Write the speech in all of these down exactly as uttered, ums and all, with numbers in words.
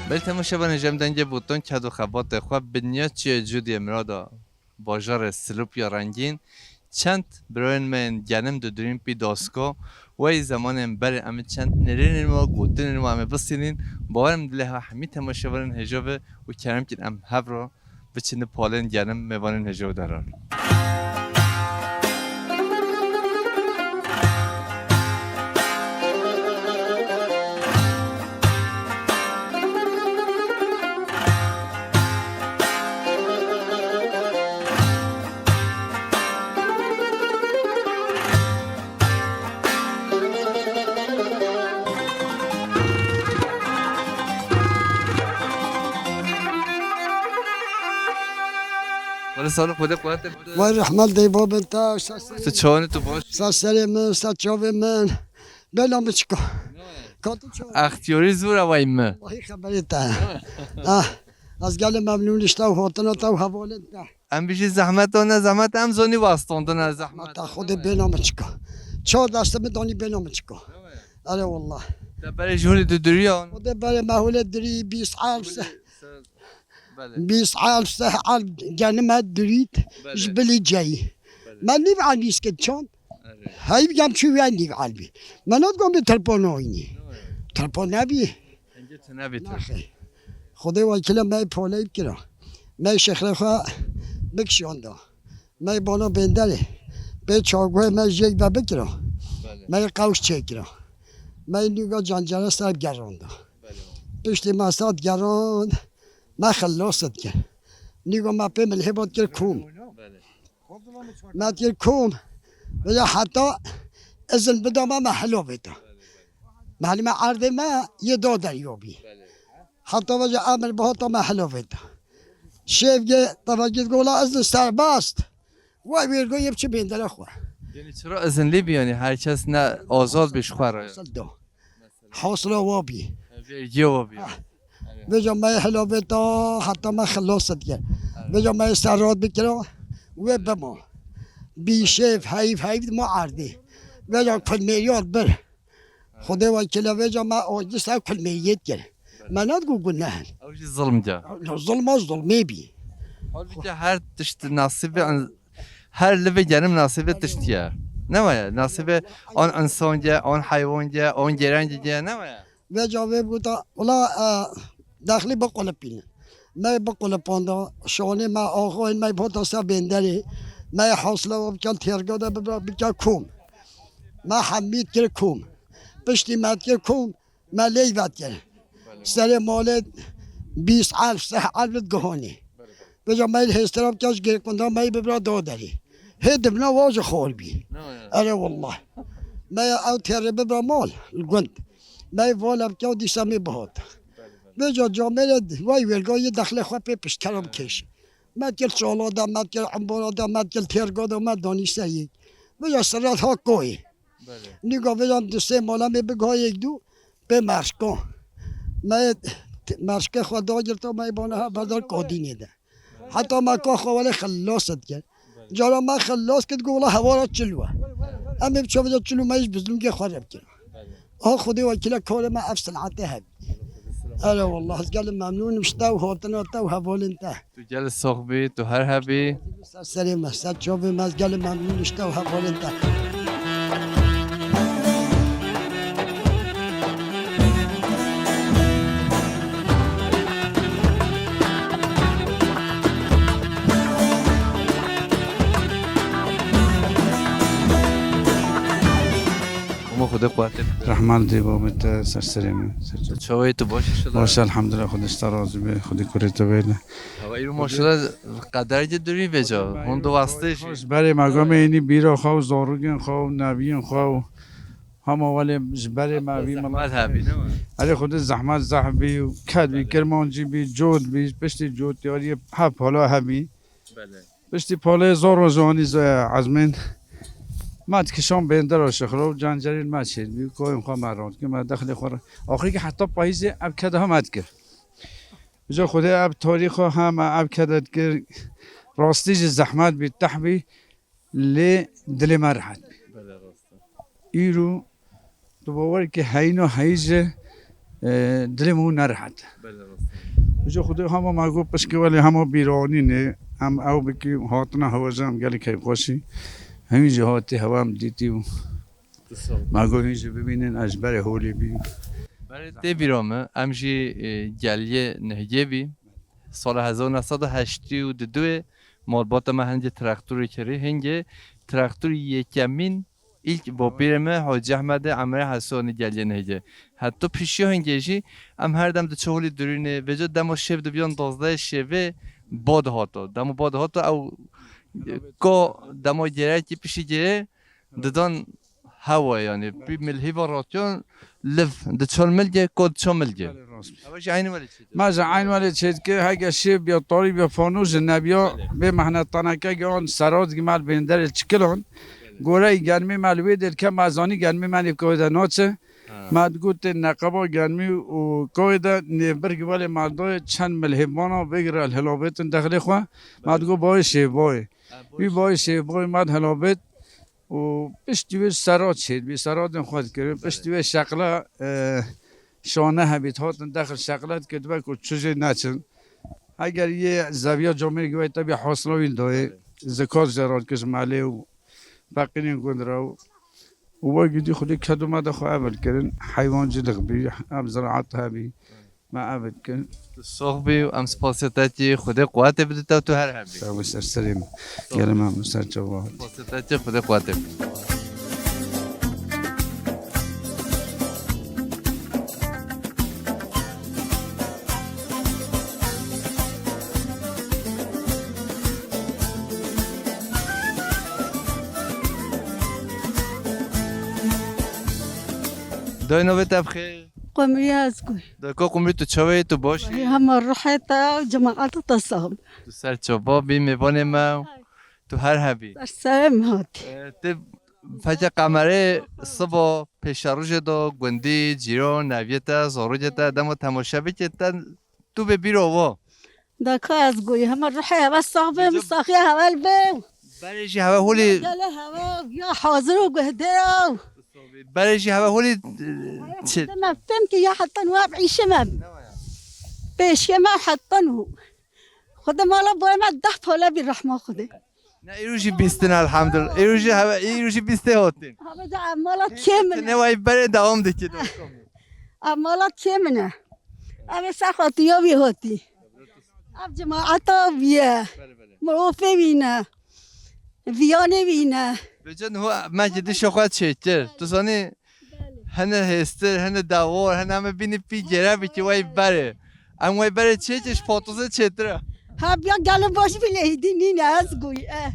Belê temaşevanên, ji em dengê botan ked û xebatê xwe bi niyetçiyê Cûdiyê Mirada bajarê Silopya Rengîn çend birayên me yên genim didurîn pî dasko. Wey zemanên berê em ê çend nêrînên we, gotinên we em ê bistînin. Bawer im dilê hemî temaşevanên hêja be û kerem kin em hev re biçin di palên genim mêvanên hêja û deran. Wele sağlık, Xwedê quwet bide. Vay rehmet dey babên te, ser serê. Tu çawanî, tu baş? Ser serê min, ser çavê min. Bela min çika. Ka tu çawa? Extiyarî zor e wey mi. Wahî xeberê te. Ah, ez gelê memnûn ji te û hatina te û hevalên te. Em bijî zehmet o ne zehmet, em zonî wastandine zehmet. Mata Xwedê bêna min çika. Çar destê min danî bêna min çika. Erê wallah. Te berê ji hûlê didiriya? Xwedê berê me hûlê dirî bîst elf se-, Belê. Bîst elf seh elf genime dirît Belê. Ji bilî ceyî. Belê. Me nîv elbî skit çand. Erê. Heyv gem çû wê nîv elbî. Me nat gom bi telpon oyînî. Telpon nebî. Hingê tu nebî tu. Naxê. Xwedê wekîle me poleyb kira. Me şexrê xwe bikişanda. Me bana bênderê. Pê çaguhê me jêk ve bikira. Belê. Me qewş çêkira. Me nîga cancere ser geranda. Belê. Piştî me sat gerand. Me xilas dikir. Nîgo me pê milhêbat kir kom. Belê. Me kir kom. Veya heta izin bida me, me hilovêta. Mehlî me erdê me yê da derya bî. Belê. Heta veja emir bihata me hilovêta. Şêvgê tevegît gola izin serbest. Vay wêrgo yê biçi bêndere xwe. Yani çira izin lê bî, yani her kes ne azad bî ji xwe re? Hasıl do. Hasıla wa bî. Vergiya wa bî. Ah. Veja me hilavê ta heta me xilas dike. Veja me serrat bikira wê bima. Bî şêv, heyv, heyv ma erdî. Veja kulmêriyat bir. Xwedê wekîle veja me acî ser kulmêriyê dikir. Me nedigo guneh. Ew jî zilm de. Zilma zilmê bî. Halbuki her tişt nasîbê Her livê genim nasîbê tişt ye. Ne waya? Nasîbê an insan ye, an heywan ye, an gerengî ye, ne waya? Veca vê bûta, wala, e, dexlî biqulipîne. Me biqulipanda, şanê me, axayên me bihata ser bênderê. Me hasla wa bikin têrga de bibra, bikin kom. Me hemî kir kom. Piştî me kir kom. Me lê vet kir. Serê malê bîst elf, seh elf diguhanî. Veca me hêstira bike ji girkunda me bibra da derî. Hê dibna wa ji xor bî. Ere wallah. Me ew têrê bibra mal, li gund. Me vala bike û dîsa me bihat. Veca camêrê vay wêrga yê dexlê xwe pê piştkera bikêşe. Me kir çala de, me kir embora de, me kir têrga de, me danî ser yek. Veca sirat ha koyê. Belê. Nîga vêcan du sê mala me bigiha yek dû pê merşkan. Me t-, merşkê xwe dagirta, me bana ha berdar kadînê de. Heta me ka xwe welê xilas dikir. Cara me xilas kir, got, wela hewara çil we. Em ê biçe vêca çil û me ji bizlûngê xwe re bikin. Belê. A Xwedê wekîle karê me ev sinetê hebî. Ere wallah, ez gelê memnûn im ji te û hatina te û hevalên te. Tu gelê sax bî, tu her hebî. Ser serê me, ser çavê me, ez gelê memnûn im ji te û hevalên te. Hûn Xwedê quwetê bide. Rehman dê babê te ser serê me. Ser çavê. Çawa yî, tu baş î inşallah? Baş, elhamdulillah, Xwedê ji te razî be, Xwedê kurê te bêne. Hewa îro maşallah qeder de durî vêca. Hûn du wastê jî. Ji berê me gamê înî bîra xwe û zarokên xwe û neviyên xwe û hema welê ji berê me vî zehmet hebî, ne mi? Erê Xwedê zehmet zehf bî û ked bî, kirmancî bî, cot bî, piştî cotiyariyê hep hala hebî. Belê. Piştî palê zor û ziwanî ze-, ezmên me dikişan bêndera şixro û cancerên me çêdibî, koyên xwe me rand kir, me dexlê xwe re. Axirî ki heta payîzê ev kede ha me dikir. Ji Xwedê ev tarîxa ha me ev kede dikir. Rastî jî zehmet bî, teh bî, lê dilê me rehet bî. Belê, rast e. Îro tu bawer ke heyîna heyî ji E, dilê min nerehet. Belê, rast e. Ji Xwedê hema me got pişkê welê hema bîranînê, em ew bikî hatina hewa ji em gelek keyfxweşî. Hemî jî hatî hewa em dîtî û Tu sağ ol. Me got hîn jî bibînin, ez ji berê holê bî. Berê tê bîra min, em jî, e, geliyê Nehgê bî. Sala hezar û neh sed û heştê û du malbata me hingê traktorê kirî, hingê traktorê yekemîn, ilk bapîrê me Hacî Ehmedê Emre Hesonî geliyê Nehgê. Heta pişiya hingê jî em her dem diçe holê dirûnê. Vêca dema şev dibiyan duwazdehê şevê bad hata. Dema bad hata ew, e, ka dema gerekî piştî gê didan hewa, yanî pî milhîva ratiyan liv diçan milgê, ka diçan milgê. Belê, rast. Ew jî eynî welê çêdike. Me jî eynî welê çêdike, heke şêv biya, tarî biya, fanûs jî nebiya, Belê. Bê mehnetaneke giyan serat gi me li bênderê çikilan. Belê. Goreyê germê me li wê dêr ke me zanî germê me nêvkewê de naçe. Ha. Me digot tê neqeba germî û kawê de nêvbir gi welê me dayê çend milhêvana vê gi re hilabêtin dexilê xwe. Me Belê. Digot bayê şêv bayê. Ha, Wî bayê şêv bayê me hilabêt. Û piştî wê serat çêdibî, seratên xwe dikirin. Piştî wê şeqla, e, şane hebît, hatin dexil şeqla dikir, dibe ku çi jê neçin. Heger yê zeviya camêrkî wê tebî hasila wî dayê, Belê. Zikar jê radikir ji malê û feqîrên gund re û, û we gidî xwedî kedo me de xwe ev kirin, heywan cilix bî, ev ziraat hebî. Me ev dikin. Tu sox bî û em spasiyê te dikî, Xwedê quwetê bide te û tu her hebî. Sağ ol, ser serê min. Sağ ol. Gelê me, min ser çava. Spasiyê te dikî, Xwedê quwetê bide. Dayê navê te bi xêr? Qumrî ez goy. Dayka Qumrî, tu çawa yî, tu baş î? Hema ruhê te û cemaeta te sax. Tu ser çava bî, mêvanê me û tu her hebî. Ser serê min hatî. E, tu feke qemerê siba pêşerojê de gundî, cîran, neviyê te, zarokê te, dema temaşe bike te, tu bê bîra wa. Dayka ez goy, hema ruhê hewe sax be, Rica- min saxiya hewe li be. Berê jî hewe holê. Gele hewe, ya hazir û guhdê ew. Berê jî hewe holê, e, çi? Dema tem ki ya heta nû ev îşe me. Pêşke me heta nû. Xwedê mala boyê me deh pole bî rehma Xwedê. Ne, îro jî bîstin elhamdulillah. Îro jî hewe, îro jî bîstê hatin. Hewe de em mala kê min e. Ne way berê dewam dikî. Em mala kê min e. Ev ê ser xatiya wî hatî. Ev cemaeta wî ye. Belê, belê. Mirovê wî ne. Viyanê wî ne. Vêca niho me gidişê xwe çêkir. Tu zanî, Belê. Hene hêstir, hene dawar, hene me bînî pî gere bikî wey berê. Em wey berê çêkir, ji patozê çêtir e. Ha, biya gelin baş bile hîdî nîne, ez goy, e.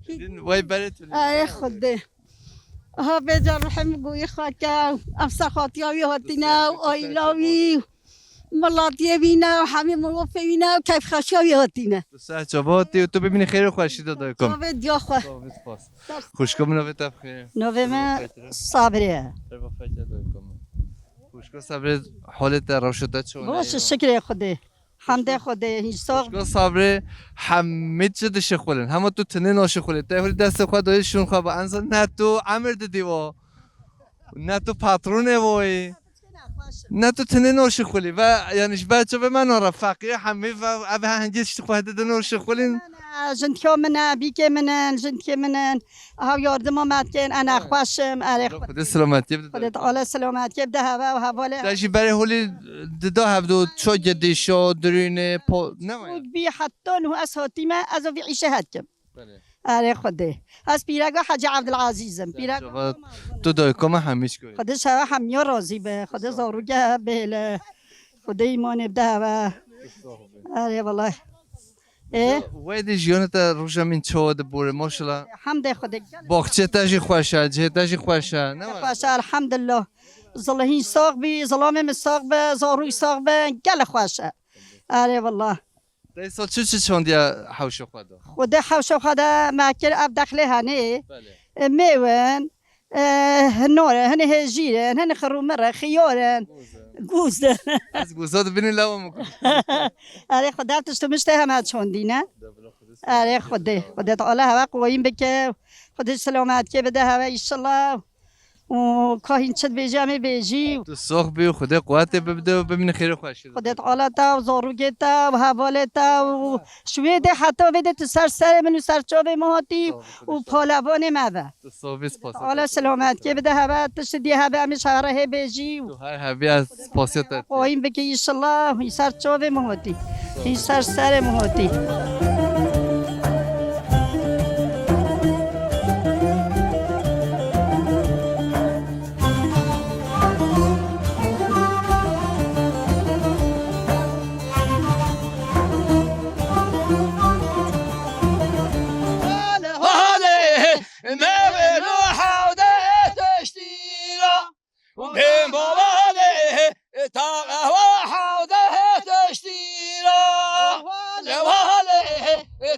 Hîdîn wey berê tu. Ay Xwedê. Ha, vêca ruhê min goyî xwe ke, em ser xatiya wî hatîne, û aîla wî, milatiyê wî ne, û hemî mirovê wî ne, û keyfxweşiya wî hatîne. Tu ser çava hatî û tu bibînî xêr û xweşî de daykom. Çavê diya xwe. Sağ ol, spas. Xwişka min, navê te bi xêr? Navê me Sabrê ye. Erba feke daykom. Xwişka Sabrê, halê te, rewşa te çawa? Baş e, şikrê Xwedê. Hemdê Xwedê, hîn sax. Xwişka Sabrê, hemî çi dişixulin. Hema tu tinê naşixulî. Te hûrî destê xwe dayê şûn xwe ba. Enza ne tu emir didî wa. Ne tu patronê woyî. Ne tu tinê naşixulî. Ve, yanî, ji ber çavê me nara feqîr hemî ve ev hengê tiştî xwe hede de naşixulîn. Jindka min e, bîkê min in, jindkê min in. Ew yardima me dikin, ene xweş im, erê Xwedê. Xwedê selametiyê bide. Xwedê Teala selametiyê bide heve û hevalê. Te jî berê holî dida hevdo ço gedîşo, dirûnê, po-, ne waya? Bî heta niho ez hatîme, ez û vî îşe het kim. Belê. Erê Xwedê. Ez pîrega Hecî Evdilezîz im. Pîrega Çava, tu dayka me hemî çikoyê. Xwedê şeva hemiya razî be. Xwedê zarûke bêle. Xwedê îmanê bide heve. Erê welay. Ê? Wey de jiyana te roja min çawa de bore, maşallah. Hemdê Xwedê. Baxçe te jî xweş e, cihê te jî xweş e, ne were? Xweş e, elhamdulillah. Zilê hîn sax bî, zilamê min sax be, zarûy sax be, gelek xweş e. Erê wallah. Daysa çi çi çandiye hewşa xwe de? Xwedê hewşa xwe de me kir ev dexlê henê. Belê. E, mêwin, e, hinor in, hinê hêjîr in, hinê xirûmir in, xiyar in. Goz in. Goz in. Ez goza dibînim lewê min ku. Erê Xwedê ev tişt û miştê heme çandîne. Erê Xwedê. Xwedê Teala heve quweyîn bike. Xwedê selametkê bide heve înşallah. û ka hîn çi dibêjî, em ê bêjî. Tu sox bî û Xwedê quwetê bibde û bimîne xêrê xweşî. Xwedê teala te û zarokê te û hevalê te û ji wê dê heta vê dê tu ser serê min û ser çavê min hatî û palevanê me be. Tu sox bî, spas. Teala selametkê bide hebe, tiştî dî hebe, em ê şerehê bêjî û Tu her hebî, ez spasiya te dî. Xwayîn bike înşallah, hîn ser çavê min hatî. Hîn ser serê min hatî. Hale, hale, me wê no hewde teştîra. Bê malê ta qehwa hewde teştîra. Lewalê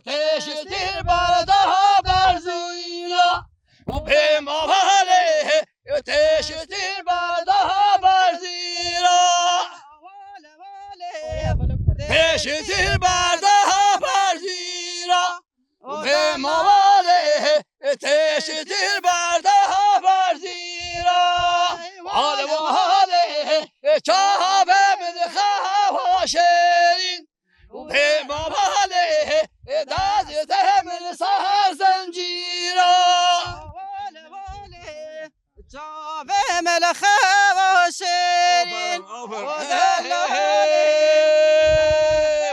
teştîr bardaha berzîra. Bê malê teştîr bardaha berzîra. Teştîr bardaha berzîra. Û bê malê teştîr bardaha berzîra. Hale hale çavê min xewa şêrîn. Û bê malê dazê te min sar zencîra. Çavê me li xewa şêrîn. Aferin, aferin.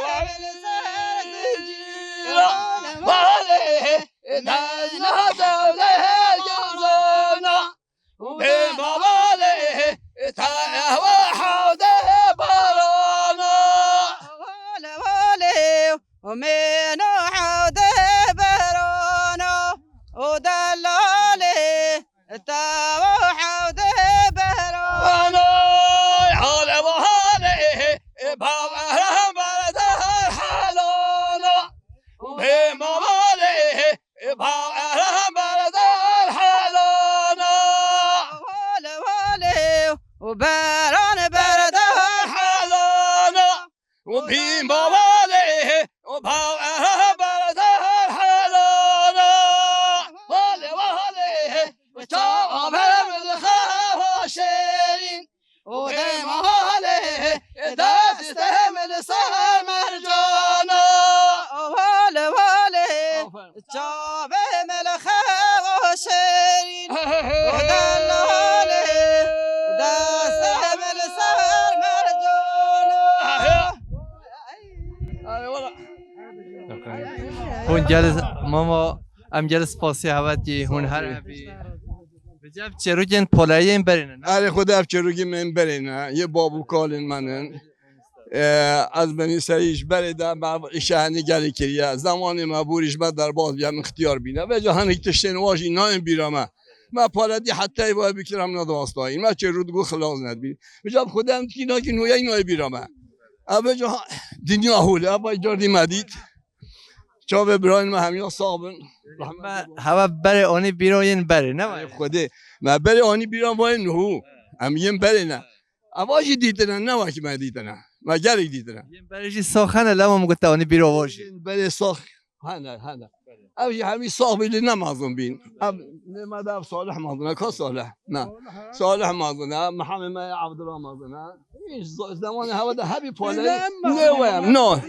O delal. Malê, neyna dewle gözana. Bê malê, ta ehwa hewde barana. Wale, wale, o meno hewde barana. O delal. Tawo hewde behra. Anay, hale ve hale, bav ehram berdar halana. Bê mavale, bav ehram berdar halana. Hale hale, û beran berdar halana. û bîn bavalê û bav ehe berdar helana. Valê valê, çawa berem li xewa şêrîn. û dema halê, destê min li ser mercana. Valê valê, çavê me li xewa şêrîn. Û delalê, destê me li ser mercana. Hûn gelî mama, em gelî spasiya hewe dikî, hûn her hebî. Bi cev çêrokên polayên berê ne? Erê, xwe de ev çêrokên me berê ne, yê bab û kalên me ne. Ee, ez benî serî ji berê de me îşa henî gelê kiriye. Zemanê me borî ji me derbas bîye, min ixtiyar bîne. Vêca hinek tiştên wa jî nayên bîra me. Me paredî heta êva bikir em nedivastayîn. Me çê rû digo xilas nedibîn. Vêca bi xwe de em dikî nakî noyey nayê bîra me. Ev vêca ha, dinya hol e. Ev vay cardî me dît. Çavê birayên me hemiya sax bin. Me hewe berê anî bîra yên berê, ne me? Xwedê. Me berê anî bîra vayên hû. Em yên berê ne. Eva jî dîtine, ne wekî me dîtine. Me gelek dîtine. Yên berê jî sax hene, lema min got te anî bîra va jî. Yên berê sax hene, hene. Ev jî hemî sax bî, lê ne mezin bîn. Ev, lê me de ev Salih mezin e, ka Salih? Ne. Salih mezin e, Mihemed me ye, Evdila mezin e. Hiç zo-, zemanê hewe de hebî pale. Ne we, no.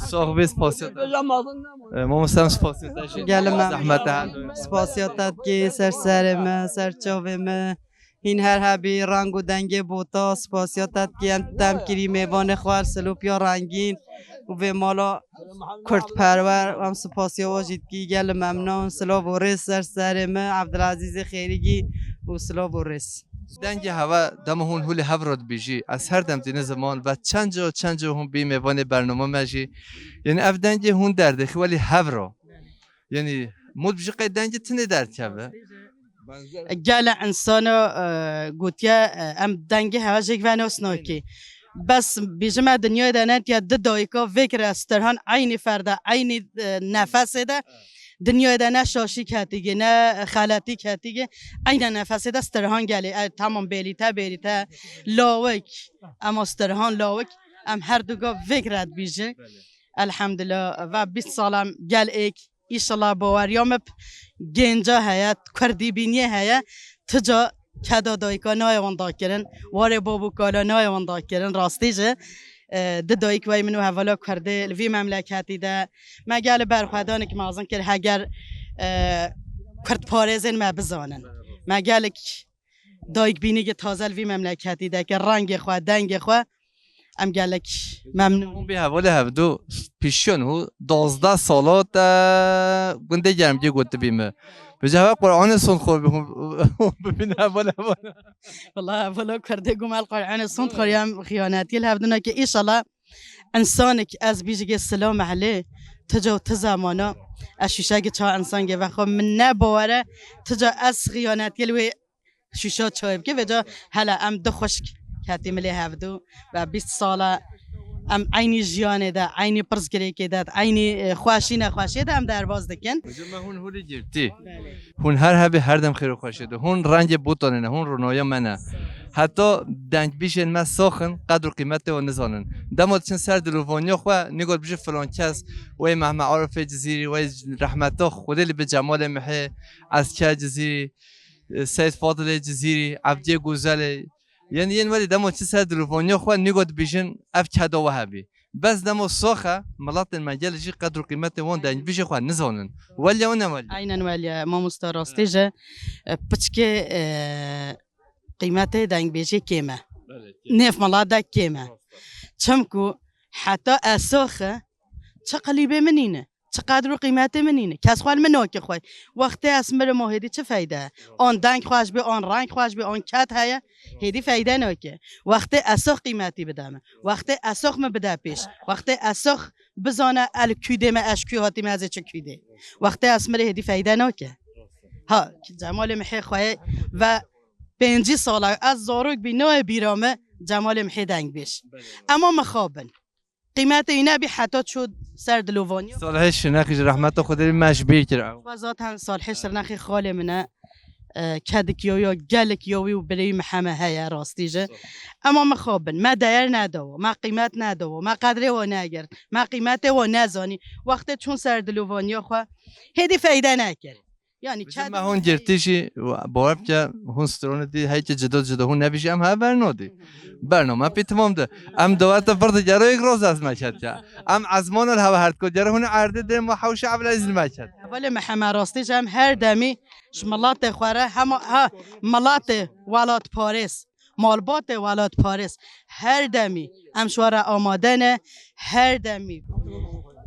Sax bî, spasiya te. Bêje mezin ne. E, mamoste, em spasiya te jî. Gelime. Zehmet e. Spasiya te dikî, ser serê me, ser çavê me. Hîn her hebî reng û dengê bota, spasiya te dikî, em tem kirî mêvanê xwe, Silopya rengîn û vê mala kurdperwer, em spasiya we jî dikî, gelê memnun, silav û rêz ser serê me, Evdilezîzê Xêrîgî û silav û rêz. Dengê hewe dema hûn hûlê hev re dibêjî, ez her dem dîne ziman ve çend ca, çend ca hûn bî mêvanê bername me jî. Yanî ev dengê hûn derdixî welî hev re. Yanî mût bi jî qey dengê tinê derdikeve. Gele insana, e, gotiye, e, em dengê hewe jêk venos nakî. Bes bêjime dinyayê de netiye du dayika vekire stirhan eynî ferde, eynî, e, nefesê de. Dinyayê de ne şaşî ketigê, ne xeletî ketigê. Eyne nefesê de stirhan gelê. E, tamam bêlîte, bêlîte. Lawik. Ema stirhan lawik. Em her du ga vekire dibêjin. Elhamdulillah. Ve bîst sal em gel êk. Înşallah baweriya me p-, gênca heye, kurdîbîniyê heye, tu ca Keda dayika nayê wan dakirin, warê bab û kala nayê wan dakirin, rastî jî. E, di dayik wey min û hevala kurdê li vî memleketî de me gelê berxwedanek mezin kir, heger, e, kurdparêzên me bizanin. Me gelek dayikbînîgê taze li vî memleketî de kir, rengê xwe, dengê xwe, em gelek memnûn. Hûn bî hevalê hevdu pişiyon hû dozdeh sala te gundê Germgê gotibî me. Vêca heval Qur'anê sond xwe bibîne heval heval. Wala hevala kurdê gumel Qur'anê sond xwe ya em xiyanetiyê li hevdu nake. Înşallah insanek ez bîjigê silam ehlê ti ca û ti zemana ez şûşegê çawa insangê vexwe min ne bawere ti ca ez xiyanetiyê li wê şûşa çayê bike. Vêca hele em du xwişk ketî milê hevdu ve bîst sal e. Em eynî jiyanê de, eynî pirsgirêkê de, eynî, e, xweşî nexweşiyê de em derbas dikin. Hocam, me hûn holê girtî. Belê. Hûn her hebî her dem xêr û xweşiyê de. Hûn rengê botanê ne, hûn ronaya me ne. Heta dengbîjên me sax in, qedr û qîmetê wan nizanin. Dema diçin ser dilûvaniya xwe, nîgot bijî filan kes, wey Mehmet Arifê Cizîrî, wey rehmeta Xwedê li bi Cemalê Mihê, Esker Cizîrî, e, Seyid Fadilê Cizîrî, Evdiyê Gozelê, yên, yên welî dema çi ser dilûvaniya xwe nîgo dibêjin, ev keda we hebî. Bes dema sax e, miletên me gelê jî qedr û qîmetê wan dengbêjê xwe nizanin. Welî ye û ne welî ye? Aynen welî ye, mamosta rastî jî, e, piçkê, e, qîmetê dengbêjê kêm e. Belê, kêm. Nêv milet de kêm e. Rast e. Çimku heta ez sax e, çi qilîbê min nîne. Çi qedr û qîmetê min nîne. Kes xwe li min nake xwe. Wextê ez mirim û hêdî çi feyde ye? An deng xweş bê, an reng xweş bê, an ked heye, hêdî feyde nake. Wextê ez sax qîmetî bide min. Wextê ez sax min bide pêş. Wextê ez sax bizane el kûdê me, ez ji kû hatîme, ez ê çi kûdê. Wextê ez mirê hêdî feyde nake. Ha, Cemalê Mihê xweyê ve pêncî sala ez zarok bî nayê bîra min Cemalê Mihê dengbêj. Ema mixabin. Qîmetê wî nebî heta çû ser dilovaniya. Salihê Şirnexî ji rehmeta Xwedê me ji bîr kir ew. Xwe zaten Salihê Şirnexî xalê min e. E, kedik ya, ya gelek ya wî û birê wî Mihemed heye rastî jî. Ema mixabin, me değer nedawa, me qîmet nedawa, me qedrê wa negirt, me qîmetê wa nezanî. Wextê çûn ser dilovaniya xwe, hêdî feyde nekir. Yani Bizim me hûn girtî jî, bawer bike, hûn stronê dî heyke cida cida hûn nebî jî em heve bernodî. Bername pê timam de. Em dawete vir digere yek roz ez me ket ya. Em ezmana li heve her dikot digere hûn erdê dê me hewşe ev leyz li me ket. Hevalê Mihemed rastî jî em her demî ji miletê xwe re hema, ha, miletê welatparêz. Malbatê welatparêz her demî em ji we re amade ne, her demî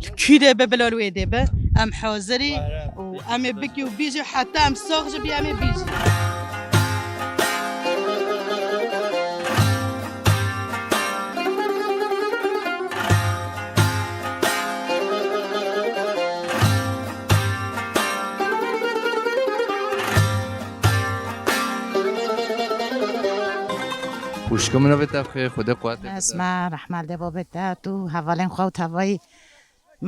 li kû de be bila li wê de be, em hazirî û em ê bikî û bîjî heta em sax jî bî em ê bîjî. Xwişka min, navê te bi xêr, Xwedê quwetê bide. Esma, rehma li babê te, tu hevalên xwe û tevayî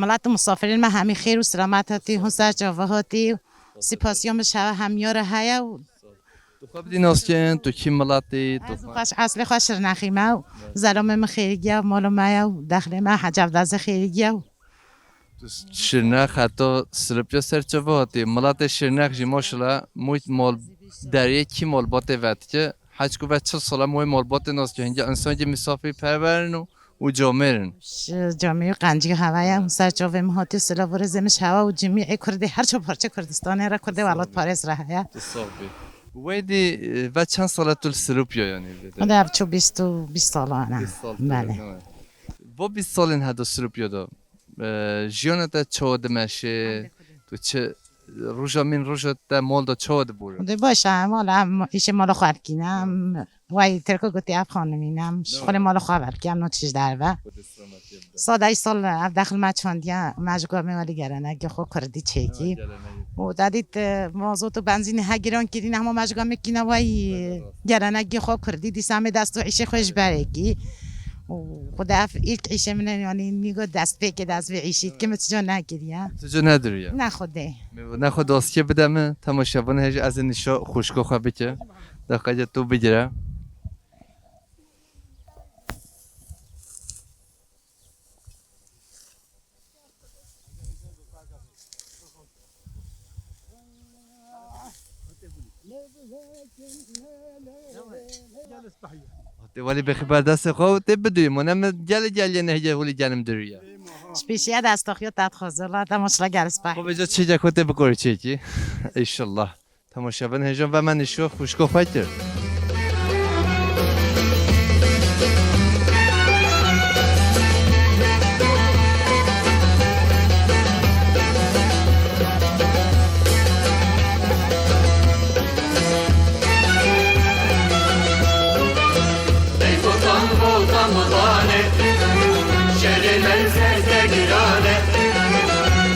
milet û misafirên me hemî xêr û selamet hatî, hûn ser çava hatî. Sipasiya min ji hewa hemiya re heye û Tu xwe bidî nas kirin, tu kî miletî, tu Ez xwe xweş eslê xwe Şirnexî me û zelamê min xêrî giya, mala me ye û dexlê me Hecevdezê xêrî giya û Tu Şirnex heta Silipya ser çava hatî. Miletê Şirnex jî maşallah muhît mal deriyê kî malbatê vedike. Heçku ve çil sala wê malbatê nas ke hingê însan ke misafirperwer in û, û camêr in. Ji camî û qencî heve ye. Ser çavê min hatî silav û rêzê min ji hewa û cimî ê Kurdê her çar parçe Kurdistanê re Kurdê welatparêz re heye. Tu sax bî. Wê dî, e, ve çend sala tu li Silipya yanî vê de? Hûn de ev çû bîst û bîst sala ne. Bîst sal Belê. Bo bîst salên heda Silipya de, e, jiyana te çawa dimeşê? Tu çi roja min roja te mal de çawa dibûre? Dê baş e, mal em îşê mala xwe dikîne, em way Tirko gotî ev xanimî ne, em şixulê mala xwe vedikî, em no tişt derve. Sada îsal ev dexil me çandiye, me ji gamê welî gelenekê xwe kurdî çêkî. Û te dît, e, mazot û benzînê he giran kirîne, hema me ji gamê kîne way, e, gelenekê xwe kurdî, dîsa em ê dest û îşê xwe ji berekî. Û xwe de ev ilk îşê min e, yanî nîgo destpêkê de ez vê îşî dikim, tu ca nekiriye. Tu ca nediriye? Ne xwedê. Nexwe dostkê bide min, temaşevan hêj ez ê nîşa xwişka xwe bike. Deqeyê tu bigire. Tê welî bêxî ber destê xwe û tê bidûyî. Mone min gelê geliyê nehîye hûlî genim dirûye. Ji pêşiya destaxiya te dixwazim. Allah te maşallah gel speh. Xwe vêca çêcek xwe tê bikorî çêkî. Înşallah. Temaşevan hêjan ve me nişo xwişko xwe kir. Ey Kurdan Botan Botanê, şerê me li ser te giran e.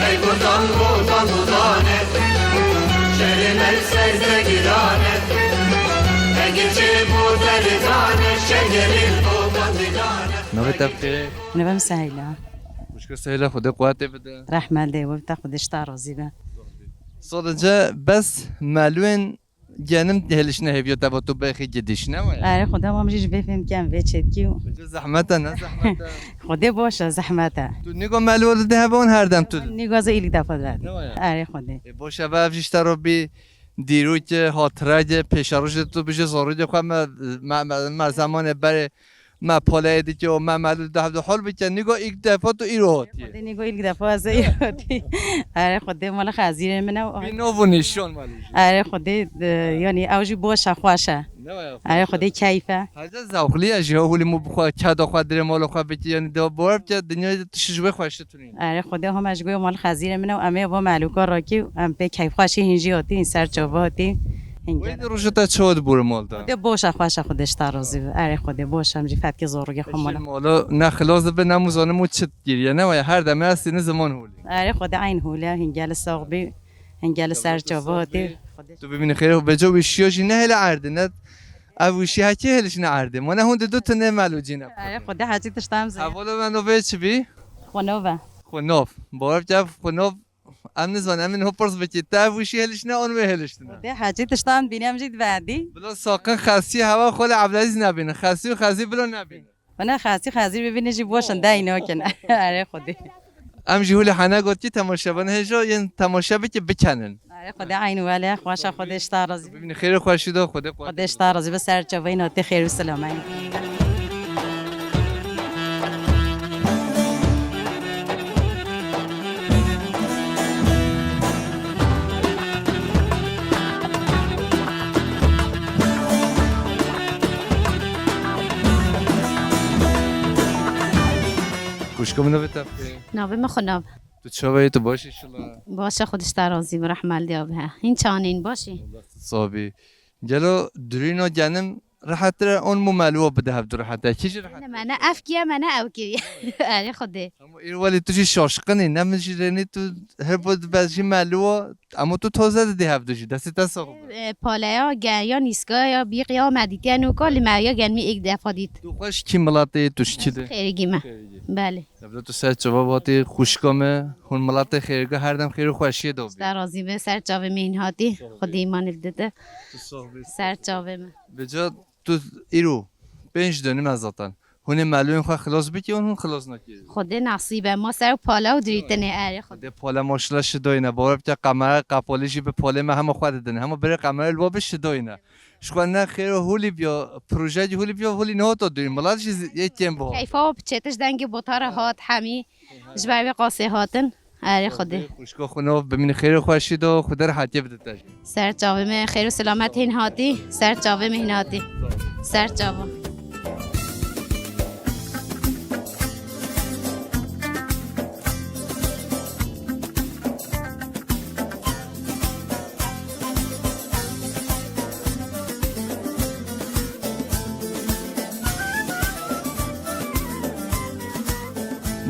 Ey Kurdan Botan Botanê, şerê me li ser te giran e. Eger çê bo te li dan e, şer gelî li Botan didan e. Navê te bi xêr? Navê min Sehîla. Xwişka Sehîla, Xwedê quwetê bide. Rehmet lê we bite, Xwedê ji te razî be. Sadece bes melûyên genim hêlişine hêviya te va tu bêxî gidiş, ne waya? Erê Xwedê, ma min jî ji vê fêm kem vê çêtkî û Vêca zehmet e, ne zehmet e? Xwedê baş e, zehmet e. Tu nîgo melû didî heve wan her dem tu? Nîgo ez ilk defa didî. Ne waya? Erê Xwedê. E, baş e, ev jî ji te re bî dîrokê, hatireyê, pêşerojê tu bijî, zarokê xwe me, me, me, me zemanê berê me poleyê dike û me melû dide hevdu hol bike, nîgo ilk defa tu îro hatiye. Xwedê nîgo ilk defa ez ê hatiye. Erê Xwedê, mala xezîrê min e û Bî nov û nîşan melû jî. Erê Xwedê, e, yanî ew jî baş e, xweş e. Ne waya Erê xweş e. Xwedê keyf e. Hece zewqlî ye jî, hewlî mû bixwe, keda xwe dirê mala xwe bikî, yanî de bawer bike, dinyayê de tişt ji wê xweştir. Erê Xwedê, hema ji guya mal xezîrê min e û em ê bo melûka rakî û em pê keyfxweşî hîn jî hatî, hîn ser çava hatî. Hîn Wê gel. Di roja te çawa dibûre mal de? Xwedê baş e, xweş e, Xwedê ji te razî be. Erê Xwedê baş e, em jî fetkê zarokê xwe Eşê mala. Mala ne xilas dibe, ne mû zanim û çi dikiriye, ne waya her demê ez tîne ziman holê. Erê Xwedê eyn holê, hîn gel sax bî, hîn gel ser çava hatî. Tu bimînî xêrê, vêca wîşiya jî nehêle erdê, ne ev wîşî hekî hêlişine erdê. Ma ne hûn di du tine melûcî ne. Erê Xwedê hecî tiştan zê. Hevala me navê çi bî? Xwinov e. Xwinov. Bawer bike ev Xwinov, em nizanin, em ê niha pirs bikî. Te ev wîşî hêlişine an wê hêliştine? Xwedê hecî tiştan bîne em jî dibendî. Bila saqin xesî hewa xwe li Evlezîz nebînin. Xesî û xezî bila nebînin. Wina xesî xezî bibîne jî boşin dey nakin. Erê Xwedê. Em jî hûlê hene gotkî temaşevan hêja yên temaşe bike bikenin. Erê Xwedê eyn wele, xweşa Xwedê ji te razî. Bibînî xêr û xweşî de Xwedê Xwedê ji te razî be, ser çavê notê xêr û silameyê. Xwişka min navê te bixê? Navê min Xwinav. Tu çawa yî, tu baş î şila? Baş e, Xwedê ji te razî be, rehma li diya bihe. Hîn çanîn, baş î? Allah tu sabî. Gelo durîna genim rehetir e, on mu melûwa bide hevdu rehet e. Kî jî rehet e? Ne me ne ev kiriye, me ne ew kiriye. Erê Xwedê. Ama îro welî tu jî şaşqinî, ne min jî rênî tu her bo dibejî melûwa, ama tu taze didî hevdu jî, destê te sax be. E, paleya ge-, ya nîska ya bîq ya me dîtiye nûka, li me ya genmî êk defa dît. Tu xwe ji kî miletê yî, tu ji kî de? Xêrigî me. Xêrigî. Belê. Evla tu ser çava hatî xwişka me, hûn miletê xêrga her dem xêr û xweşiyê de bî. Te razî be, ser çavê me hîn hatî, Xwedê îmanê li dide. Tu sax bî. Ser çavê me. Vêca tu îro pênc dönüm e zaten. Hûn ê melûyên xwe xilas bikî, hûn, hûn xilas nakî. Xwedê nasîbe, ma ser pala û dirîtinê, erê Xwedê. Xwedê pala maşallah şidoyne, bawer bike qemere qapolî jî bi palê me hema xwe didin. Hema berê qemere li bo bi şidoyne. Ji xwe ne xêro hûlî biya, proje jî hûlî biya, hûlî nehata dûyî. Milet jî yê kêm biha. Keyfa û piçetiş dengê botara hat hemî. Ji ber vê qasê hatin. Erê Xwedê. Xwişka Xwinav bimînî xêr û xweşî de, Xwedê rehetiyê bide te jî. Ser çavê me xêr û selamet hîn hatî. Ser çavê me hîn hatî. Ser çava.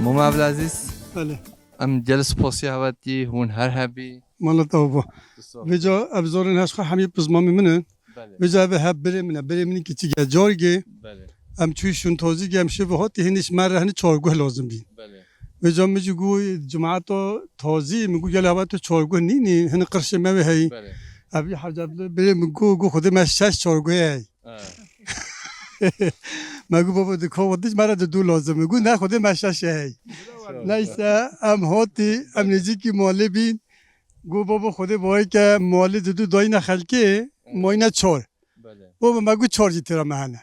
Mama Evlezîz. Belê. Em gel spasiya hewe tî, hûn her hebî. Mala te ava. Vêca ev zarên heş xwe hemî pizmamê min in. Belê. Vêca ev hep birê min e, birê min kiçik e. Cargê Belê. Em çûyî şûn tazî em şev hatî hênî ji me re hinî çarguh lazim bî. Belê. Vêca min jî got cemaeta tazî, min got gel hewa tu çarguh nînî, hinî qirşê me wê heyî. Belê. Ev jî hecebli birê min got, got Xwedê me şeş çarguhê heyî. Ha. Me got baba di ka wadiş me re di du lazim e. Got ne Xwedê me şeş heyî. Neyse em hatî, em nêzîkî malê bîn. Got baba Xwedê bayê ke malê di du dayîne xelkê, mayîne çar. Belê. Baba me got çar jî têra me hene.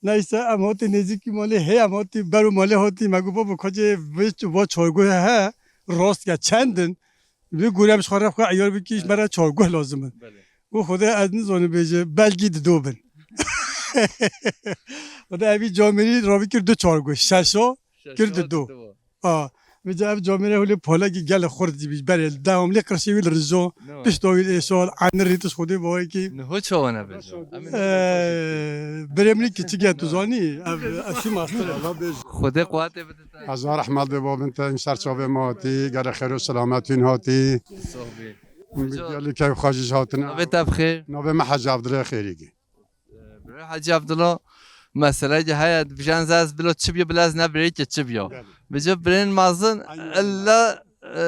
Neyse em hatî nêzîkî malê hê, em hatî ber û malê hatî me got baba kocê vê ç-, va çarguh he, rast ke çend in? Vê gorî em ji xwe re xwe eyar bikî ji me re çarguh lazim in. Belê. Got Xwedê ez nizanim bêje belkî dido bin. Xwedê evî camêrî rabî kir du çarguh, şeşo kir dido. A, vêca ev camêrê holê palekî gelek xurt dibî, berê li dewam lê qirşê wî li rijo, pişta wî li êşal, enirî tu ji Xwedê bawekî. Niho çawa ne bêje? Em ê Ee, birê min kiçik e, tu zanî, ev, ev şî mastir e. Xwedê quwetê bide te. Hezar rehmet bê babin te, hîn ser çavê me hatî, gelek xêr û selametîn hatî. Soh bî. Gelî keyf xwe jî ji hatine. Navê te bi xêr? Navê me Hecî Evdilê Xêrîgî. Birê Hecî Evdilo, meseleyekî heye, dibêje ez, ez bila çi bîyo, bila ez ne birêkê çi bîyo. Belê. Vêca birên mezin, aynen, illa, e,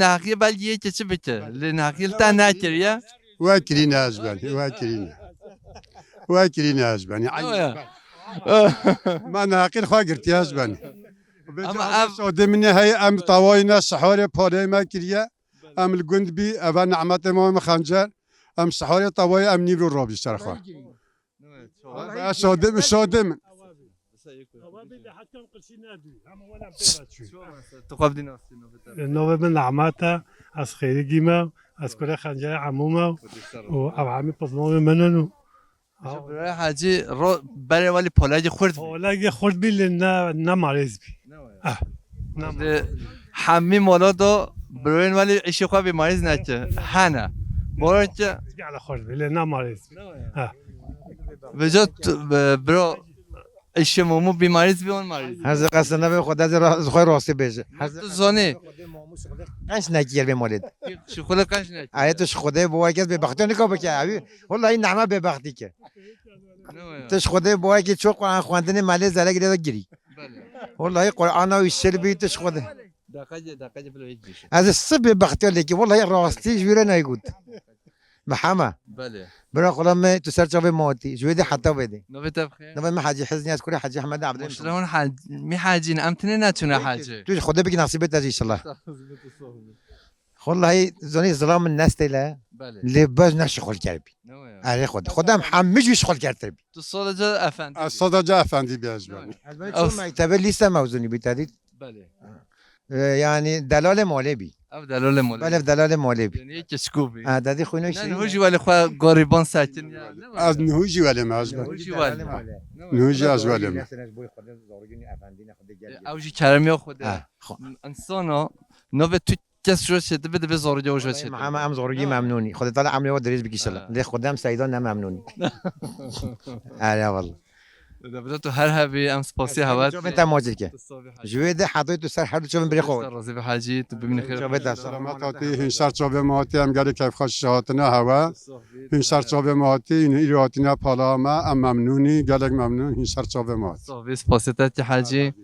neheqiyê belkî yekê çi bike. Belê. Lê neheqiyê li te nekiriye. We kirîne ez benî, we kirîne. We kirîne ez benî. Yo, ya. Me neheqiyê xwe girtiye ez benî. Vêca ama ev şadê min ê heye, em tawayî ne siharê pareyê me kiriye. Em li gund bî, eva nehmetê mama min Xencer. Em siharê tawayê em nîvro rabî ser xwe. Eva şadê min, şadê min. Tu xwe bidî nasî, navê te? Navê min Nehmet e, ez Xêrîgî me, ez kurê Xencerê emû me û ev hemî pizmamê min in û Ji birayê Hecî ro-, berê welî polekî xurt bî. Polekî xurt bî lê ne, ne marêz bî. Ne waya. Ah, ne marêz. Hemî mala da birayên welî îşê xwe bî marêz neke. Hene. Bora ki. Gele xurt bî lê ne marêz bî. Ne waya. Ha. Vêca tu, e, bira îşê mamû bî marêz bî, wan marêz bî. Her ze qesd nebe xwe de ze ra-, xwe rastî bêje. Her ze tu zanî. Qenc nekî yer bê malê de. Şixulê qenc nekî. Aye tu ji Xwedê bo wekes bêbextiya nika bike. Ew, wellahî nehme bêbextî ke. Ne waya. Tu ji Xwedê bo wekî ço Quran xwendinê melê zerek lê de girî. Belê. Wellahî Qur'ana wî şil bî tu ji Xwedê. Deqecê, deqecê bilo hiç bişe. Ez ê sibê bextiya lêkî, wellahî rastî ji wî re naygot. Mihema. Belê. Bira xula me tu ser çavê me hatî. Ji wê de heta vê de. Navê te bi xêr? Navê me Hecî Hiznî, ez kurê Hecî Ehmed Abdulhamid. Maşallah hûn Hecî, mî Hecî ne, em tinê neçûne Hecî. Tu ji Xwedê bikî nasîbê te jî inşallah. Wellahî zonî zilam min nestêle. Belê. Lê bez ne şixul kerbî. Ne waya. Erê Xwedê. Xwedê em hemî jî şixul kertir bî. Tu sadaca efendî bî. Ez sadaca efendî bî ez benî. Ez benî çû mektebe lîse mewzûnî bî te dît. Belê. E, yanî delalê malê bî. Ev delalê malê. Belê, ev delalê malê bî. Yanî yekê çikû bî. Ha, dedî xwîno ne, şî. Niho jî welê xwe gorîban sekin ya. Ne waya. Ez niho jî welê me ez benî. Niho jî welê. Niho jî ez welê me. E, ew jî keremiya Xwedê. Ha, xwe. Însana navê tu kes jo çêdibe, divê zorî de jo çêdibe. Hema em zorî memnûnî. Xwedê Teala emrê we dirêj bikî inşallah. Ha. Lê Xwedê em seyda ne memnûnî. Erê wella. Devlet tu her hebî, em spasî hewe. Çavên te macir ke. Ji wê de hetoyê tu ser her du çavên birê xwe. Ser razî be Hecî, tu bimînî xêr. Çavê te sağ. Selamet hatî, hîn ser çavê me hatî, em gelê keyfxweş ji hatine hewe. Hîn ser çavê me hatî, hîn îro hatine pala me, em memnûnî, gelek memnûn, hîn ser çavê me hatî. Sağ bî, spasî te tî Hecî.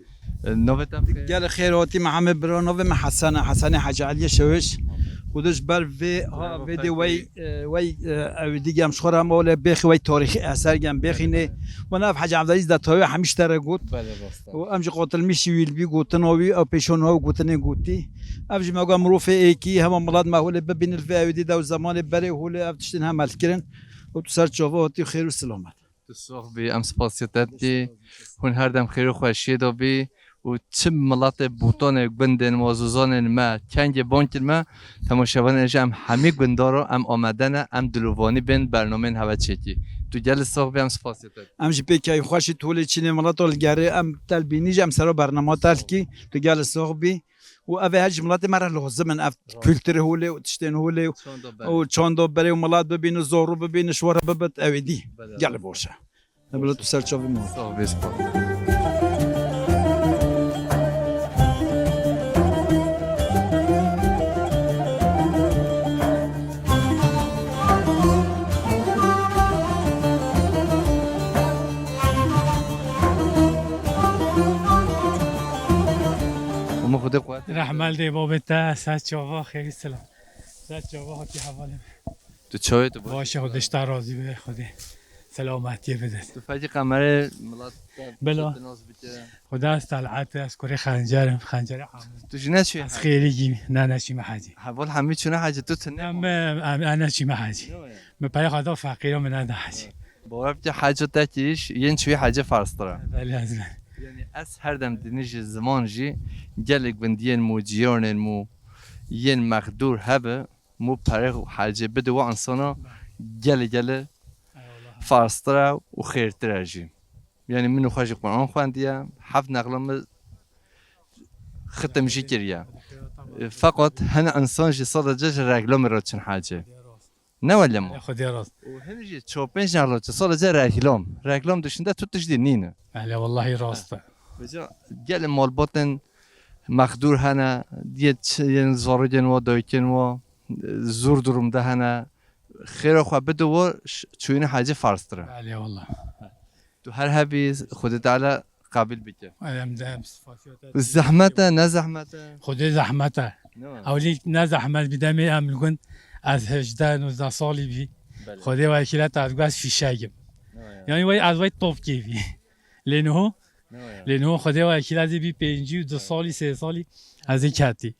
Navê te bi xêr? Gelek xêr hatî Mihemed bira, navê min Hesen e, Hesenê Hecî Eliyê Şewiş. Xwedê ji ber vê, ha, vê de wey, e, wey, e, ew digî em ji xwe re hema wele bêxî wey tarîxî eser gem bêxînê. Wana ev Hecî Evdalî zî de tawê hemî ji te re got. Belê, rast e. Û em jî qatilmîşî wî li bî gotina wî, ew pêşon ew gotinê gotî. Ev jî me got mirovê êkî, hema milet me holê bibînin li vê ewêdî de û zemanê berê holê ev tiştên hemel kirin. Û tu ser çava hatî xêr û silamet. Tu sox bî, em spasiya te dikî. Hûn her dem xêr û xweşiyê de bî û çi miletê Botanê, gundên me, zozanên me, kengê bankên me, temaşevanên jî em hemî gundar o, em amade ne, em dilovanî bên bernameyên hewe çêkî. Tu gelî sox bî, em spasiya te dikî. Em jî pê keyfxweş î, tu holê çînê mileta li gerê, em te li bînî jî em sero bernama te dikî. Tu gelî sox bî. Û ev ê her ji miletê me re lazim in, ev kulturê holê û tiştên holê û çanda berê û milet bibînin, zorû bibînin, ji we re bibit, ew ê dî. Belê. Gelê baş e. Bila tu ser çavê min. Sağ ol, spas. Hûn Xwedê quwet. Rehmel dê babê te, ser çava, xêrî selam. Ser çava hatî hevalê min. Tu çawê tu baş? Baş e, Xwedê ji te razî be, Xwedê selametiyê bide. Tu fekî qemerê milat te Bela. Nas bike. Xwedê ez tel'et, ez kurê Xencer im, Xencerê Hemû. Tu ji ne çûyî? Ez Xêrîgî, ne, ne çîme hecî. Heval hemî çûne hecî, tu tune. Em, em, em, em ne çîme hecî. Ne waya? Min perê xwe da feqîra, min neda hecî. Bawer bike, hecê te kî jî yên çûyî hecê ferztir e. Belê, ez. Yanî ez her dem dinijî ziman jî gelek gundiyên mû, ciyanên mû yên mexdûr hebe, mû perê hecê bide wan insana gelê gelê Eyvallah. Ferztir e û xêrtir e jî. Yanî min û xwe jî Quran xwendiye, heft nexla min xitim jî kiriye. Feqat hin insan jî sadece ji reklamê re çin hecê. Ne wele ma. Xwedê rast. Û hin jî çar pênc nexla çi sadece reklam. Reklam dışında tu tiştî nîne. Hele wellahî rast e. Vêca gelê malbatên mexdûr hene, yê çi-, yên zarokên wa, dayikên wa, zor durumda hene. Xêra xwe bide wa, ş-, çûyîne hecê ferztir e. Belê wallah. Tu her hebî, Xwedê Teala qebîl bike. Em de em spasiya te. Zehmet e, ne zehmet e? Xwedê zehmet e. Ne? Ewlî ne zehmet bî demê em li gund ez hejdeh nozdeh salî bî. Belê. Xwedê wekîl e, ez got fîşegim. Ne ya? Yanî wey ez wey top kêfî. Lê niho, Ne ya? Lê niho Xwedê wekîl ez ê bî pêncî û du salî, sê salî ez ê ketî.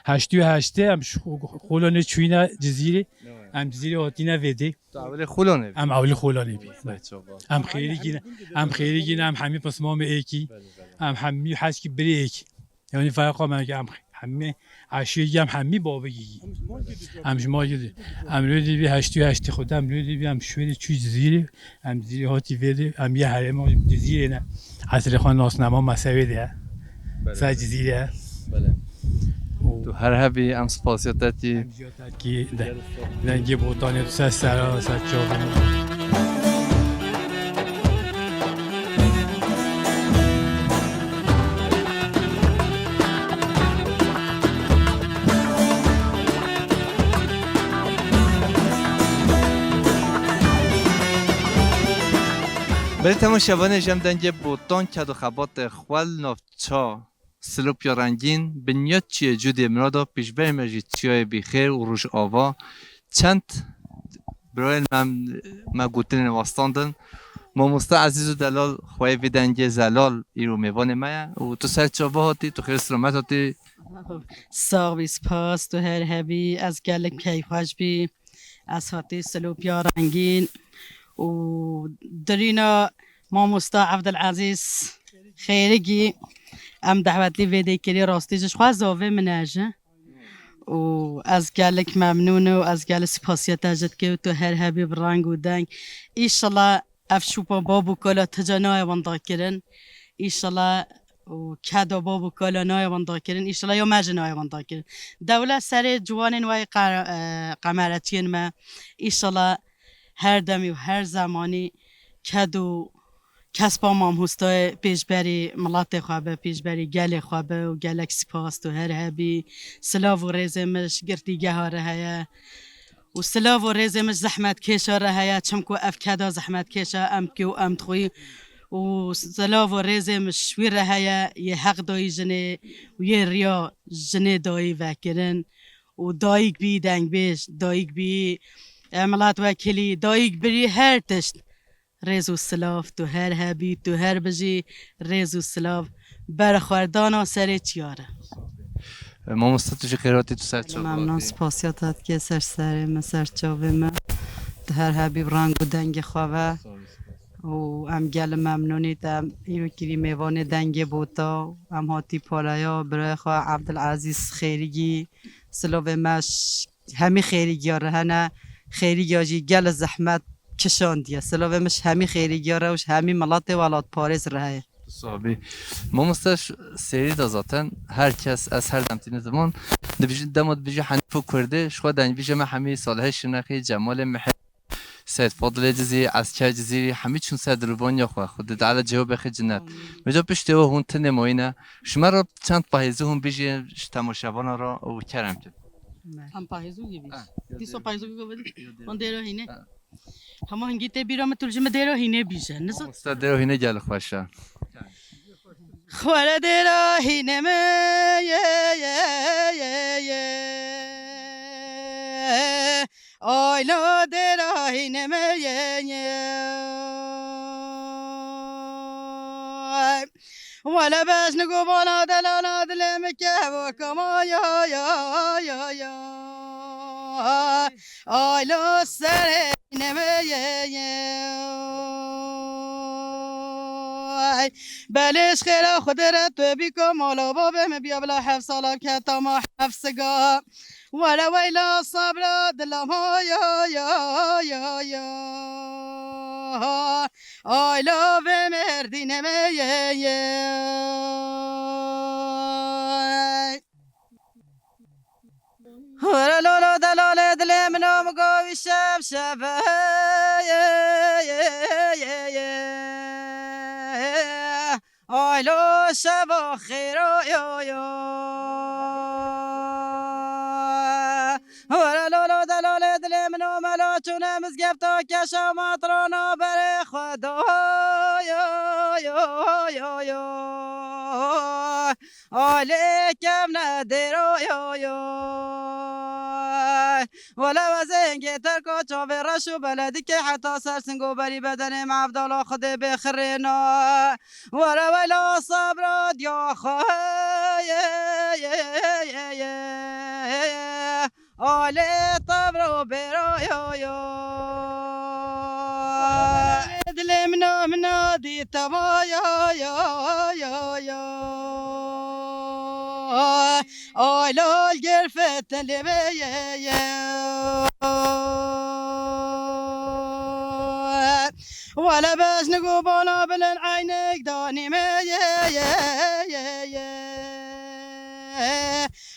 Heştî û heştê em ji Xu-, Xulonê çûyîne Cizîrê. Ne ya? Em Cizîrê hatîne vêdê. Tu ewilê Xulonê bî? Em ewilî Xulonê bî. Belê, çok baş. Em xêrî gîne, em xêrî gîne, em hemî pismamê êkî. Belê, belê. Em hemî heskî birê êkî. Yanî ferqa me ki em hemî eşîrî, em hemî babigî. Em ji ma gidî. Em lê dî bî heştî û heştê xwe de, em lê dî bî em şûrê çû Cizîrê, em Cizîrê hatî vê dî, em yê herêma Cizîrê ne. Eslê xwe nasnama me se wê de ye. Belê. Se Cizîrê ye. Belê. Û Tu her hebî, em spasiya te dî. Em jî ya te dikî de. Dengê Botanê tu ser sera, ser çavê min. Belê temaşevanê, jem dengê Botan ked û xebatê xwe li nav ça Silopya Rengîn, bi niyet çiyê cûdê mirada pêşberî me jî çiyayê bî xêr û roj ava. Çend birayên me, me gotinên westandin. Mamoste Ezîz û Delal, xweyê vê dengê Zelal, îro mêvanê me ye û tu ser çava hatî, tu xêr selamet hatî. Sax bî, spas, tu her hebî, ez gelek keyfxweş bî. Ez hatî Silopya Rengîn û dirîna mamosta Evdilezîz Xêrigî em dehwetlî vê dê kirî, rastî ji xwe zavê min e ji. Û ez gelek memnûn û ez gelek spasiya te ji dike û tu her hebî bi reng û deng. Îşallah ev şûpa bab û kala tu ca nayê winda kirin. Îşallah û keda bab û kala nayê winda kirin. Îşallah ya me jî nayê winda kirin. Dewlet serê ciwanên we qe-, e, qemeretiyên me. Îşallah her demî û her zemanî ked û kespa mamostayê pêşberî miletê xwe be, pêşberî gelê xwe be û gelek spas tu her hebî. Silav û rêzê min ji girtîgeha re heye. Û silav û rêzê min ji zehmetkêşa re heye, çimku ev keda zehmetkêş e, em dikê û em dixwî. Û silav û rêzê min ji wî re heye, yê heq dayî jinê û yê riya jinê dayî vekirin. Û dayik bî dengbêj, dayik bî, e, miletwekilî, dayik birî her tişt. Rêz û silav, tu her hebî, tu her bijî, rêz û silav, berxwerdana serê çiya re. Mamoste, tu jî xêr hatî, tu ser çava hatî. Memnûn, spasiya te dike ser serê me, ser çavê me. Tu her hebî bi reng û dengê xwe ve. Sağ ol, spas. Û em gelê memnûnî te îro kirî mêvanê dengê Bota. Em hatî paraya birayê xwe Evdilezîz Xêrigî. Silavê me ji hemî xêrîgiya re hene. Xêrîgiya jî gelek zehmet kişandiye. Silavê min ji hemî xêrîgiya re û ji hemî miletê welatparêz re heye. Sabî. Mamoste, ş-, serî de zaten her kes, ez her dem tîne ziman, dibêjin, dema dibêjî Henîf û Kurdê, ji xwe dengbêjê me hemî Salihê Şirnexî, Cemalê Mihê, Seyid Fadilê Cizîrî, Esker Cizîrî, hemî çûn ser dilbaniya xwe. Xwedê Teala cihê bêxe cinet. Amîn. Vêca piştê we hûn tinê mayîne. Ji me re çend pahêzû hûn bijî ji temaşevana re û kerem kin. Em pahêzû gî bî. Ha, ya Dîsa dêro. Pahêzû gî bî. Ya dêro. Hûn dêro hîne. Ha. Hema hingî tê bîra min, tu ji min dêro hîne bîje. Nizo. Mamoste, dêro hîne gelek xweş e. Xwere dêra hînê me ye, ye, ye, ye. Ayna dêra hînê me ye, ye. Wele bejn gobana delana dilê me kevo kama ya, ya, ya, ya. Ayna serê Belê ji xêra Xwedê re tu bî ku mala bavê min biya bila heft sala keta ma heft siga. Were weyla sabra dila ma ya ya ya ya. Ay la vê merdînê me ye ye. Hore lolo delale dilê min o min go wî şev şev e. Ay lo şeva xêra yo yo. Hore lolo delale dilê min o mela çûne mizgefta keşa matrana berê Xweda yo yo yo yo. Alê kevne dêro yo yo. Wele we zengê terka çavê reş û beledikê heta ser singo berî bedenê mevdala Xwedê bê xirêna. Were wela sabra diya xwe. Alê tevro bêro yo yo. Dilê mina mina dî teva ya ya ya ya. Ay lal gerfet lê me ye ye. Wele bejnik û bala bilin eynek danî me ye ye ye ye.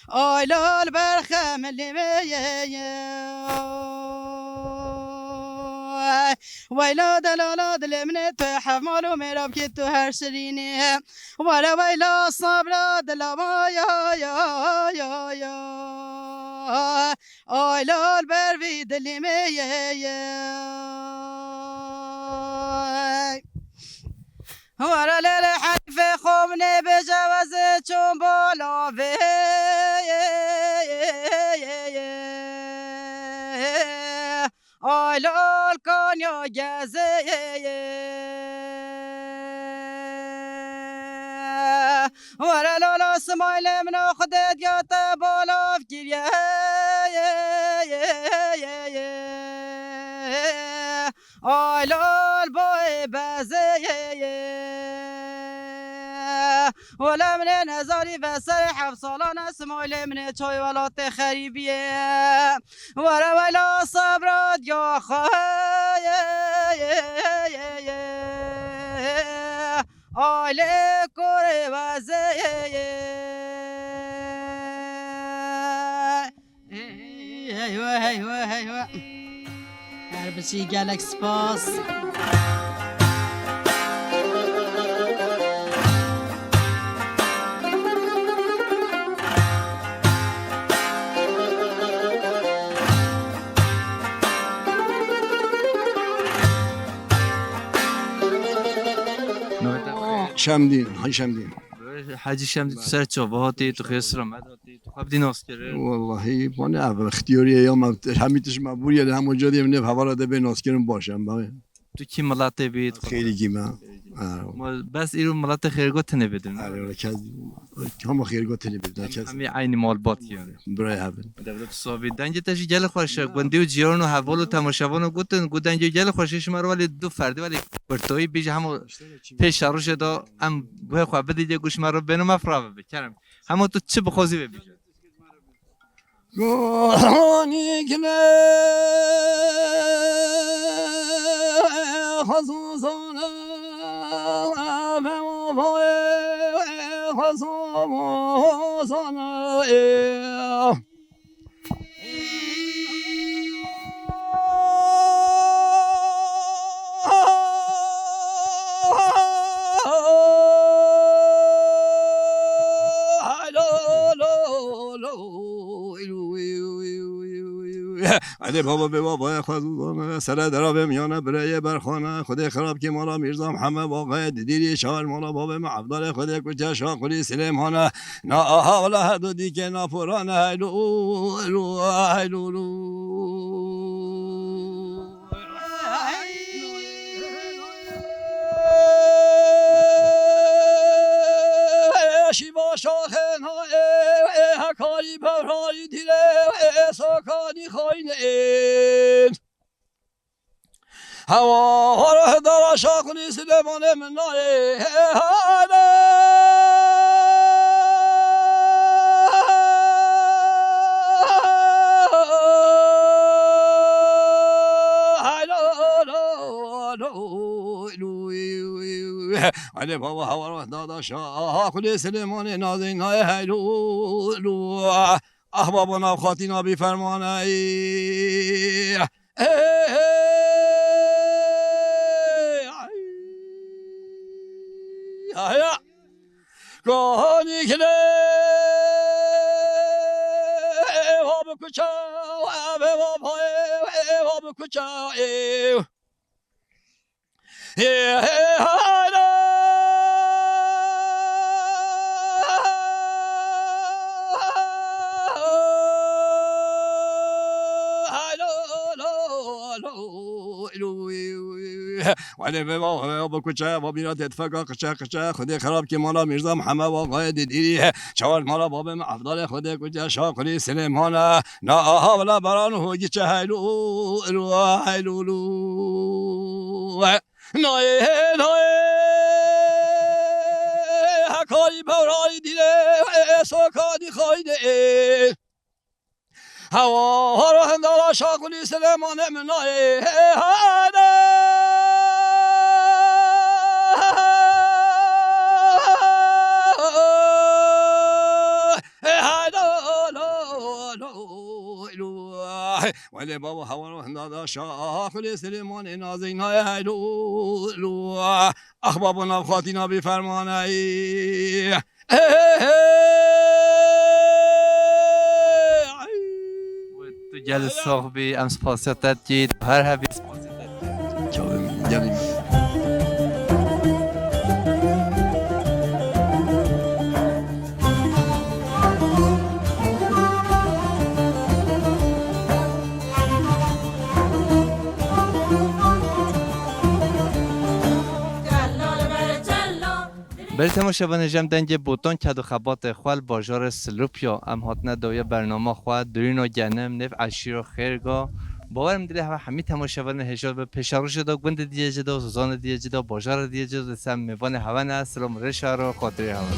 Ay lal berxemilî me ye ye. Weyla delala dilê min ê tu hevmal û mêrabkê tu her şirînî. Were weyla sabra dila ma ya ya ya ya. Ay lal ber vî dilî me ye ye. Were lêrê herîfê xwe min ê bêje wezê çûn bo lavê. Ay lal kanya gezê. Were lala simaylê min o Xwedê diya te bo lav kiriye. Ay lal boyê bezê ye ye. Wele min ê nezanî ve serê heft salan e simaylê min ê çay welatê xerîbiyê. Were wela sabra diya xwe ye ye ye ye. Ay lê kurê wezê ye ye. Hey, hey, hey, hey, hey, hey. Her biçî gelek spas. Şemdîn, hay Şemdîn. Hecî Şemdîn, tu ser çava hatî, tu xêr sira me. Xwe bidî naskirin. Wellahî, vanê ev ixtiyarî ye ya me, hemî tişt me bûriye, li hemû carî min nêv hevara de bê naskirin baş e, em bavê. Tu kî miletê bî? Xêrîkî me. Ha. Ma bes îro miletê xêrgo tenê bidin. Erê, kes, hema xêrgo tenê bidin, kes. Hemî eynî malbat yani. Birayê hev in. Dewlet sabî. Dengê te jî gelek xweş e. Gundî û cîran û heval û temaşevan û gotin, got dengê gelek xweş e, ji me re welê du ferdî, welê kurtoyî bîje hemû pêşerojê de em guhê xwe bidî, got ji me re bêno me fira bibe. Kerem. Hema tu çi bixwazî vê bêje. Gonî kine xezûzane, be o boye xezûzane. Hadi baba be baba ya xwe zûzane, sere dera be miyane bireye berxane, Xwedê xirab kê mala Mîrza Mihemed Axe, didîrî şar mala babê me Evdalê, Xwedê kutiya Şaxulî Silêmane. Na aha wala her du dîkê naporane, heylo, heylo, heylo. Şîva şaxê na ê, ê hekarî bevrarî dîrê, ê sokanî xayne ê. Hewa, horo, dara şaxulî Silêmanê min nayê. Heyde. Heyde, lo, lo, lo, lo. Hadi baba, hewa, dara şaxulî Silêmanê nazî nayê. Heyde, lo. Ah, baba, nav xatîna bî fermane. Ê, ê, ê, ay, ay, ay. Kanî kile, ê, va bi kuça, ê, va payê, ê, va bi kuça, ê. Ê, ê, hayda. Hayda, lo, lo, lo. Wele ve va, ve va, bi kuçe, va bîra têtfeka, qiçe, qiçe, Xwedê xerab kê mala Mîrza Mihemed, va gayê didîrî. Çawa mala babê min Evdalê, Xwedê kuçe, Şaxulî Silêmane. Na aha, wela beran û hogî çe heylu, û, û, heylu, û. Nayê, nayê, hekarî bewrayî dîlê, ê, ê, sokanî xayînê, ê. Hewa, horo, hindala Şaxulî Silêmanê min nayê, ê, heyde. Ê, heyde, lo, lo, lo. Welê baba, hewa, hindala Şaxulî Silêmanê nazî nayê, heyde, lo. Ax babo, nav xatîna bî fermane. Ê, ê, ê, ay. Tu gel sax bî, em spasiya te dikî, tu her hebî spasiya te dikî. Çavê min, gelî min. Belê temaşevanê, jem dengê Botan ked û xebatê xwe li bajarê Silopya. Em hatine dawiya bernama xwe, Durîna Genim, nêv eşîra Xêrga. Bawer im dilê hewe hemî temaşevanê hêja be, pêşerojê de gundê diyê cida, zozanê diyê cida, bajarê diyê cida, dê ser mêvanê hewe ne, silam rêşa ro, xatirê hewe.